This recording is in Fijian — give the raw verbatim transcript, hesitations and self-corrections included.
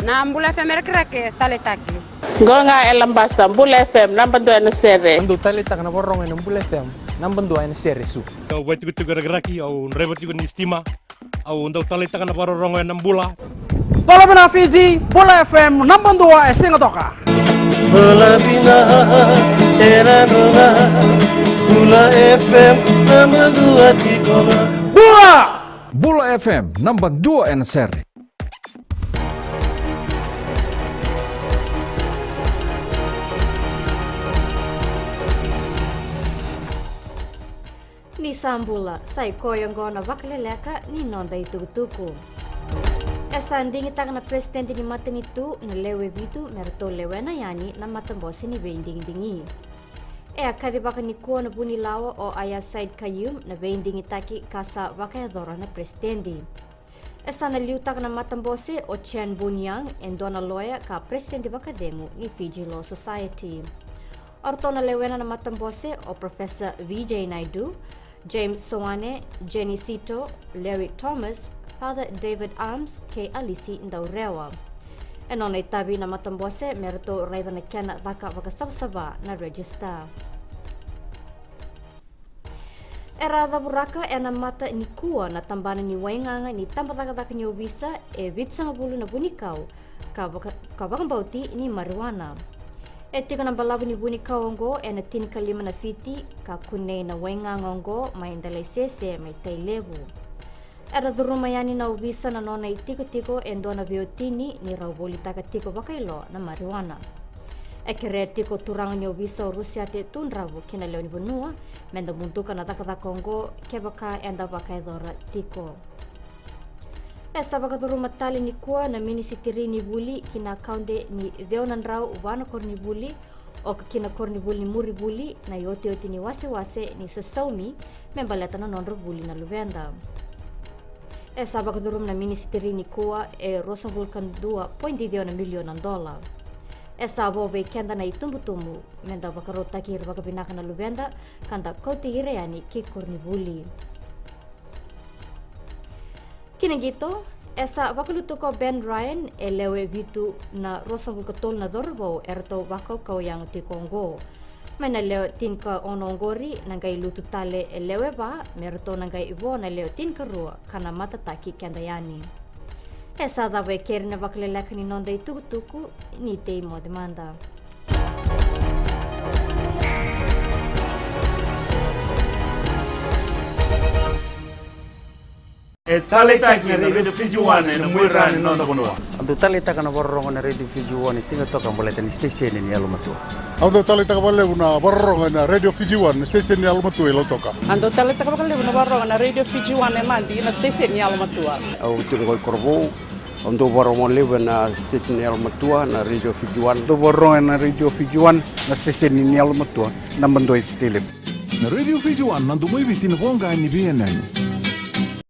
Na Bula F M e Rakiraki, taleitaki. Qo ga e Labasa, Bula F M, naba dua ena sere. Au dau taleitaka na vakarorogo ena Bula F M, naba dua ena sere, Su. Au vaitikotiko e Rakiraki, au draiva tiko ni sitima. Au dau taleitaka na vakarorogo ena Bula. Bula vinaka Fiji, Bula F M, naba dua e Sigatoka. Bula vinaka e Nadroga, Bula F M, naba dua tiko ga. Bula! Bula F M, naba dua ena sere. Ni sa bula, sa i koya oqo na vakaleleka ni noda itukutuku. E sa digitaka na peresitedi ni matanitu na lewe vitu me ratou lewena yani na matabose ni veidigidigi. E a kacivaka nikua na vunilawa o Aiyaz Sayed-Khaiyum na veidigitaki ka sa vakayacora na peresitedi. E sa na liutaka na matabose o Chen Bun-yang, e dua na loya ka peresitedi vakacegu ni Fiji Law Society. O ratou na lewena na matabose o Professor Vijay Naidu, James Soane, Jenny Sito, Larry Thomas, Father David Arms kei Alisi Daurewa. E nona itavi na matabose me ratou raica na kena caka vakasavasava na register. Era cavuraka ena mata nikua na tabana ni waigaga ni tabacakacaka ni ovisa e vitusagavulu na vunikau ka, vaka, ka vakabauti ni marijuana. E tiko na balavu ni vunikau oqo ena tinikalima na fiti ka kunei na waigaga oqo mai Delaisese mai Tailevu. Era curuma yani na ovisa na nona itikotiko e dua na veiwatini ni rau volitaka tiko vakailoa na marijuana. E kerea tiko turaga ni ovisa o Rusiate Tudravu ki na lewe ni vanua me da muduka na cakacaka oqo kevaka eda vakayacora tiko. E sa vakacuruma tale nikua na minisitiri ni vuli ki na kaude ni ciwa na drau va na koronivuli, oka kina koronivuli ni muri vuli, na iotioti ni wasewase ni sasaumi me baleta na nodra vuli na luveda. E sa vakacuruma na minisitiri nikua e ruasagavulu ka dua poidi ciwa na miliona na dola. E sa vo vei keda na itubutubu me da vakarautaki ira vakavinaka na luveda ka da kauti ira yani ki koronivuli. Ki na qito, e sa vakalutu ko Ben Ryan e lewe vitu na ruasagavulu ka tolu na cauravou e ratou vakaukau yago tiko oqo. Mai na lewe tinikaono oqori na qai lutu tale e lewe va me ratou na qai vo na lewe tinikarua ka na matataki keda yani. E sa cava e keri na vakaleleka ni noda itukutuku, ni tei moce mada. E taleitaki na Radio Fiji One ena muaira ni noda vanua. Au dau taleitaka na vakarorogo na Radio Fiji One e Sigatoka baleta ni siteseni ni yalomatua. Au dau taleitaka vakalevu na vakarorogo ena Radio Fiji One, na siteseni ni yalomatua i Lautoka. Au dau taleitaka vakalevu na vakarorogo na Radio Fiji One e Nadi, na siteseni ni yalomatua. Au tiko qo i Korovou. Au dau vakarorogo levu ena siteseni ni yalomatua na Radio Fiji One. Dau vakarorogo ena Radio Fiji One na siteseni ni yalomatua, naba dua i Tailevu. Na Radio Fiji One, na domo i Viti, na voqa ni veiyanuyanu.